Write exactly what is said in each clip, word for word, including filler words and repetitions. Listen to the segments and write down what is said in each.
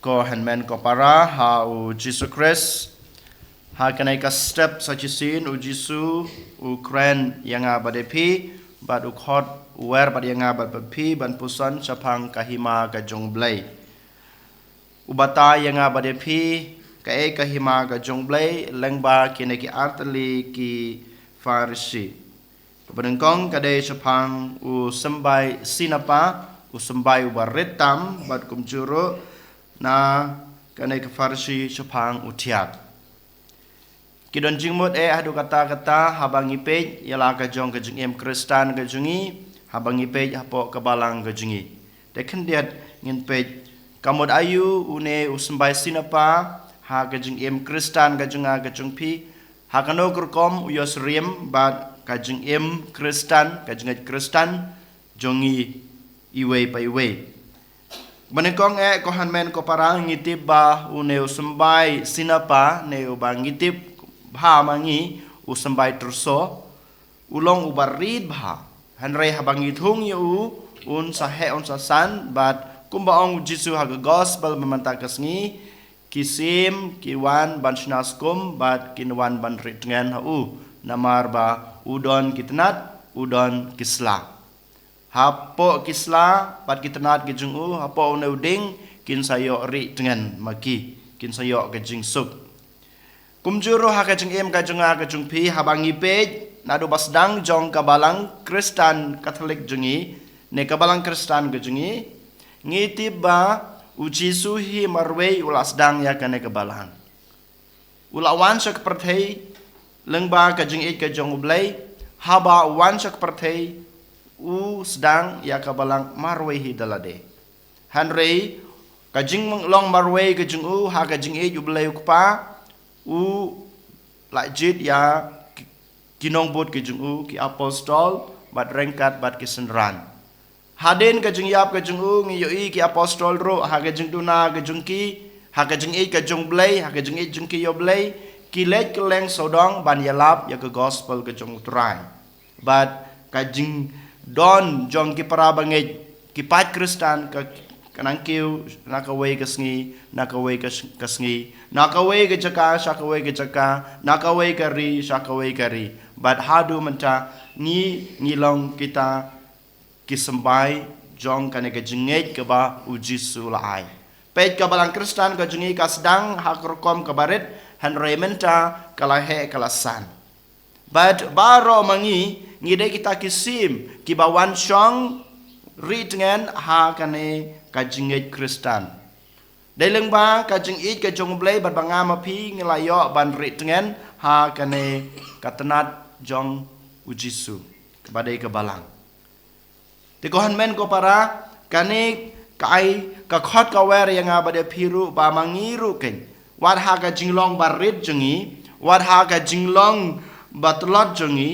Ko hynmen ko para ha u Jisu Khrist. Ha kane ka step sa shisien u Jisu u kren ïa nga bad ïa phi, bad u khot u wer bad ïa nga bad bad phi ban puson shaphang ka hima ka jong u Blei. U batai ïa nga bad ïa phi kaei ka hima ka jong u Blei lyngba kine ki artylli ki Pharisi. Kaba nyngkong ka dei shaphang u symbai sinapa, u symbai uba rit tam, bad kumjuh ruh na kane ka Pharisi shaphang u thiat. Ki don jingmut eh haduh katta katta haba ngi peit ïa la ka jong ka jingim Khristan ka jong ngi, haba ngi peit hapoh ka balang ka jong ngi. Te khyndiat ngin peit, ka mut aïu une u symbai sinapa ha ka jingim Khristan ka jong nga ka jong phi, ha kano ka rukom u ïohsyriem bad ka jingim Khristan, ka jingngeit Khristan jong ngi iwei pa iwei. Ba nyngkong eh ko hynmen ko para, ngi tip ba une u symbai sinapa ne uba ngi tip bha ma ngi u symbai trso, u long uba rit bha. Hynrei haba ngi thung ïa u, un sa heh un sa san, bad kumba ong u Jisu ha ka gospel ba mynta ka sngi, ki sim ki wan ban shna skum bad kin wan ban rieh tngen ha u. Namar ba u don ki tnat, u don ki sla. Hapoh ki sla bad ki tnat ki jong u, hapoh une u dieng, kin sa ïoh rieh tngen ma ki, kin sa ïoh ka jingsuk. Kumjuh ruh ha ka jingim ka jong nga ka jong phi, haba ngi peit naduh ba sdang jong ka balang Khristan Katholik jong ngi ne ka balang Khristan ka jong ngi, ngi tip ba u Jisu hi marwei u la sdang ïa kane ka balang. U la wan sha ka pyrthei lyngba ka jingïeit ka jong u Blei, haba u wan sha ka pyrthei u sdang ïa ka balang marwei hi da lade. Hynrei ka jinglong marwei ka jong u ha ka jingïeit u Blei u Kpa, u la jied ïa ki, ki nongbud ki jong u, ki apostol, bad ryngkat bad ki synran. Hadien ka jingïap ka jong u ngi ïohi ki apostol ruh ha ka jingduna ka jong ki, ha ka jingïeit ka jong u Blei, ha ka jingïeit jong ki ïa u Blei, ki leit kylleng sawdong ban ïalap ïa ka gospel ka jong u Trai. Bad ka jingdon jong ki para bangeit, ki paid Khristan ka, ka nang kiew na kawei ka sngi, na kawei ka s-, ka sngi, na kawei ka jaka sha kawei ka jaka, na kawei ka ri sha kawei ka ri. Bad haduh mynta ngi, ngi long kita ki symbai jong kane ka jingngeit kaba u Jisu la ai. Peit ka balang Khristan ka jong ngi ka sdang ha ka rukom kaba rit, hynrei mynta ka la heh ka la san. Bad baroh ma ngi, ngi dei kita ki sim kiba wan shong rieh tngen ha kane ka jingngeit Khristan. Dei lyngba ka jingïeit ka jong u Blei bad ba nga ma phi ngi la ïoh ban rieh tngen ha kane ka tnat jong u Jisu, kaba dei ka balang. Te ko hynmen ko para, kane ka ai ka khot ka wer ïa nga bad ïa phi ruh ba ma ngi ruh kein, wat ha ka jinglong ba rit jong ngi, wat ha ka jinglong ba tlot jong ngi,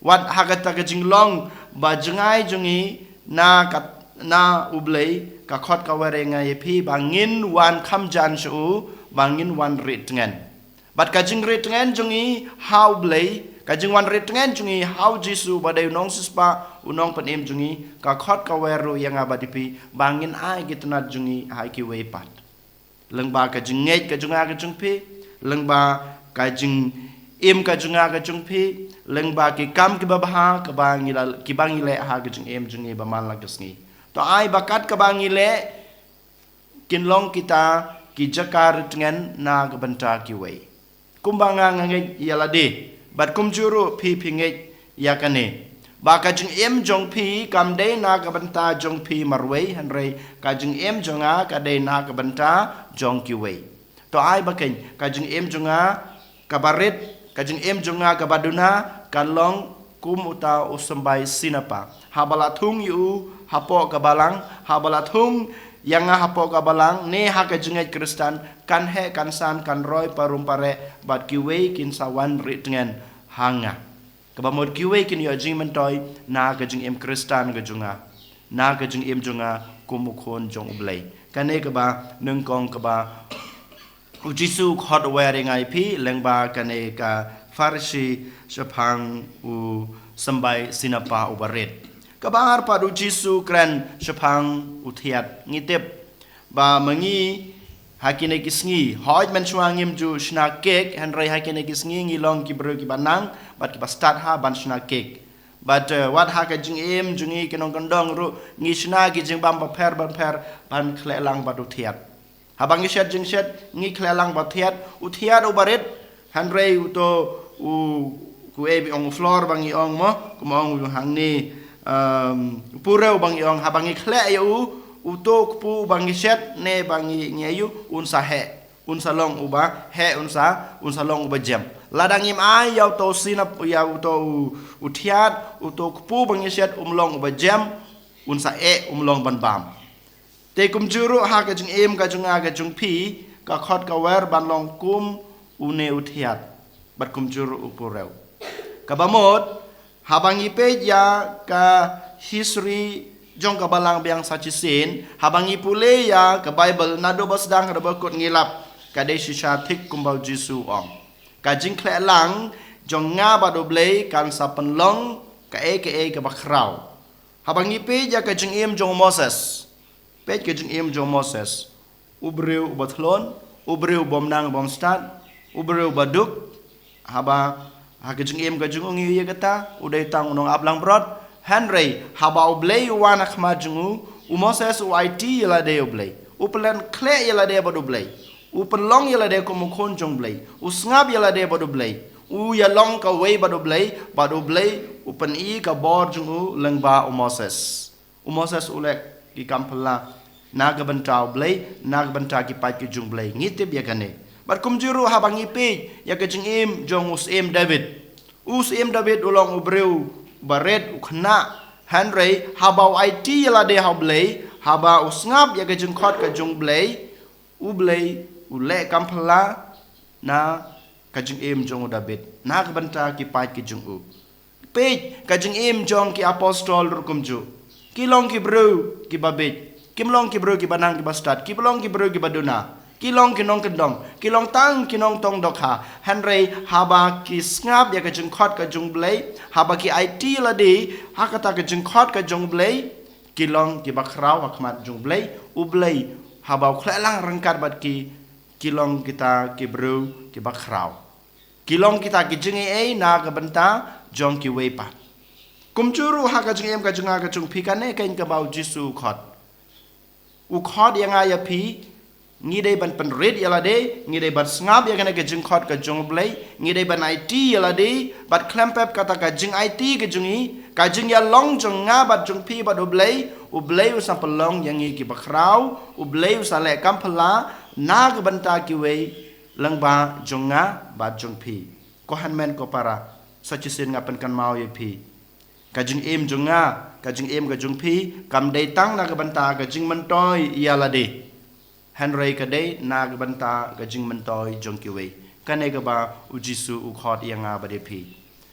wat ha kata ka jinglong ba jngai jong ngi na ka, na u Blei, ka khot ka wer ïa nga ïa phi ba ngin wan kham jan sha u, ba ngin wan rieh tngen. Bad ka jingrieh tngen jong ngi ha u Blei, ka jingwan rieh tngen jong ngi ha u Jisu ba dei u nongsiewspah, u nongpynim jong ngi, ka khot ka wer ruh ïa nga bad ïa phi ba ngin ai ki tnat jong ngi ha kiwei pat. Lyngba ka jingngeit ka jong nga ka jong phi, lyngba ka jingim ka jong nga ka jong phi, lyngba ki kam kiba bha kaba ngi la, kiba ngi leh ha ka jingim jong ngi ba man la ka sngi. To ai ba kat kaba ngi leh kin long kita ki jaka rieh tngen na ka bynta kiwei. Kumba nga nga ngeit ïa lade, bad kumjuh ruh phi phi ngeit ïa kane, ba ka jingim jong phi kam dei na ka bynta jong phi marwei, hynrei ka jingim jong nga ka dei na ka bynta jong kiwei. To ai ba kein ka jingim jong nga kaba rit, ka jingim jong nga kaba duna, kan long kum uta u symbai sinapa. Haba la thung ïa u hapoh ka balang, haba la thung ïa nga hapoh ka balang, ne ha ka jingngeit Khristan, kan heh kan san, kan roi parum pareh, bad kiwei kin sa wan rieh tngen ha nga. Kaba mut kiwei kin ïoh jingmyntoi na ka jingim Khristan ka jong nga, na ka jingim jong nga kum u khun jong u Blei. Kane kaba nyngkong kaba u Jisu u khot u wer ïa nga ïa phi lyngba kane ka Pharisi shaphang u symbai sinapa uba rit. Kaba ar pat u Jisu u kren shaphang u thiat. Ngi tip ba ma ngi Ha kine ki sngi, hooid mynshwa ngim ju shna kek, hynrei ha kine ki sngi ngi long ki briew kiba nang bad kiba stad ha ban shna kek. Bad, eh, wat ha ka jingim jong ngi ki nongkyndong ruh ngi shna ki jingbam bapher bapher ban khleh lang bad u thiat. Haba ngi shet jingshet ngi khleh lang bad thiat, u thiat uba rit, hynrei uto u, ku ei ba ong u flour ba ngi ong mo, kumba ong u hangne, um, u purew ba ngi ong, haba ngi khleh ïa u, uto u kpu ba ngi shet ne ba ngi, ngi ïa u, un sa heh, un sa long uba heh, un sa, un sa long uba jem. Lada ngim ai ïa uto u sinap, ïa uto u, u thiat, uto u kpu ba ngi shet um long uba jem, un sa eh, um long ban bam. Te kumjuh ruh ha ka jingim ka jong nga ka jong phi, ka khot ka wer ban long kum une u thiat, bad kumjuh ruh u purew. Kaba mut, haba ngi peit ïa ka history jong ka balang biang sa shisien, haba ngi pule ïa ka Bible naduh ba sdang haduh ba kut ngi lap, ka dei shisha thik kumba u Jisu u ong. Ka jingkhleh lang jong nga bad u Blei kan sa pynlong kaei kaei kaba khraw. Haba ngi peit ïa ka jingim jong u Moses. Peit ka jingim jong u Moses. U briew uba thlun, u briew bym nang bym stad, u briew ba duk, haba ha ka jingim ka jong u ngi ïohi kata, u dei tang u nongap langbrot, hynrei haba u Blei u wan ha khmat jong u, u Moses u aiti ïa lade u Blei. U pyllait khleh ïa lade bad u Blei. U pynlong ïa lade kum u khun jong u Blei. U sngap ïa lade bad u Blei. U ïalong kawei bad u Blei, bad u Blei u pyni ka bor jong u lyngba u Moses. U Moses u leh ki kam phylla na ka bynta u Blei, na ka bynta ki paid ki jong u Blei. Ngi tip ïa kane. Bad kumjuh ruh haba ngi peit ïa ka jingim jong u Syiem David. U Syiem David u long u briew ba rit, u khynnah, hynrei haba u aiti ïa lade ha u Blei, haba u sngap ïa ka jingkhot ka jong u Blei, u Blei u leh kam phylla na ka jingim jong u David, na ka bynta ki paid ki jong u. Peit ka jingim jong ki apostol ruh kumjuh. Ki long ki briew kiba bieit. Kim long ki briew kiba nang kiba stad. Ki long ki briew kiba duna. Ki long ki nongkyndong. Ki long tang ki nongtong dohkha. Hynrei haba ki sngap ïa ka jingkhot ka jong u Blei, haba ki aiti ïa lade ha kata ka jingkhot ka jong u Blei, ki long kiba khraw ha khmat jong u Blei. U Blei haba u khleh lang ryngkat bad ki, ki long kita ki briew kiba khraw. Ki long kita ki jingaiei na ka bynta jong kiwei pat. Kumjuh ruh ha ka jingim ka jong nga ka jong phi, kane keiñ kaba u Jisu u khot. U khot ïa nga ïa phi, ngi dei ban pynrit ïa lade, ngi dei ban sngap ïa kane ka jingkhot ka jong u Blei, ngi dei ban aiti ïa lade, bad khlem pep kata ka jingaiti ka jong ngi, ka jingïalong jong nga bad jong phi bad u Blei, u Blei u sa pynlong ïa ngi kiba khraw, u Blei u sa leh kam phylla na ka bynta kiwei lyngba jong nga bad jong phi. Ko hynmen ko para, sa shisien nga pynkynmaw ïa phi. Ka jingim jong nga, ka jingim ka jong phi, kam dei tang na ka bynta ka jingmyntoi ïa lade. Hynrei ka dei na ka bynta ka jingmyntoi jong kiwei. Kane kaba u Jisu u khot ïa nga bad ïa phi.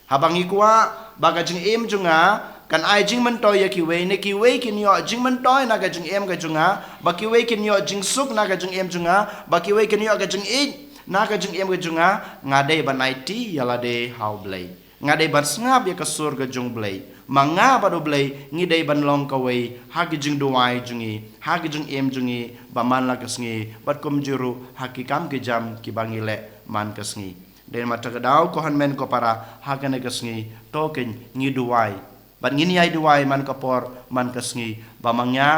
Haba ngi kwah ba ka jingim jong nga kan ai jingmyntoi ïa kiwei, ne kiwei kin ïoh jingmyntoi na ka jingim ka jong nga, ba kiwei kin ïoh jingsuk na ka jingim jong nga, ba kiwei kin ïoh ka jingïeit na ka jingim ka jong nga, nga dei ban aiti ïa lade ha u Blei. Nga dei ban sngap ïa ka sur ka jong u Blei. Ma nga bad u Blei ngi dei ban long kawei ha ki jingduwai jong ngi, ha ki jingim jong ngi ba man la ka sngi, bad kumjuh ruh ha ki kam ki jam kiba ngi leh man ka sngi. Dei na kata ka daw, ko hynmen ko para, ha kane ka sngi, to keiñ ngi duwai. Bad ngin ïai duwai man ka por, man ka sngi, ba ma nga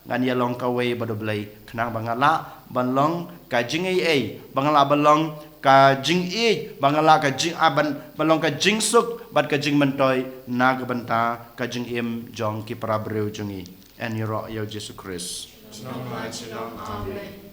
ngan ïalong kawei bad u Blei, khnang ba nga lah ban long ka jingaiei, ba nga lah ban long ka jingïeit, ba nga lah ka jing, ah, ban, ban long ka jingsuk bad ka jingmyntoi na ka bynta ka jingim jong ki para briew jong ngi. Yn ïaroh ïa u Jisu Khrist. Amen.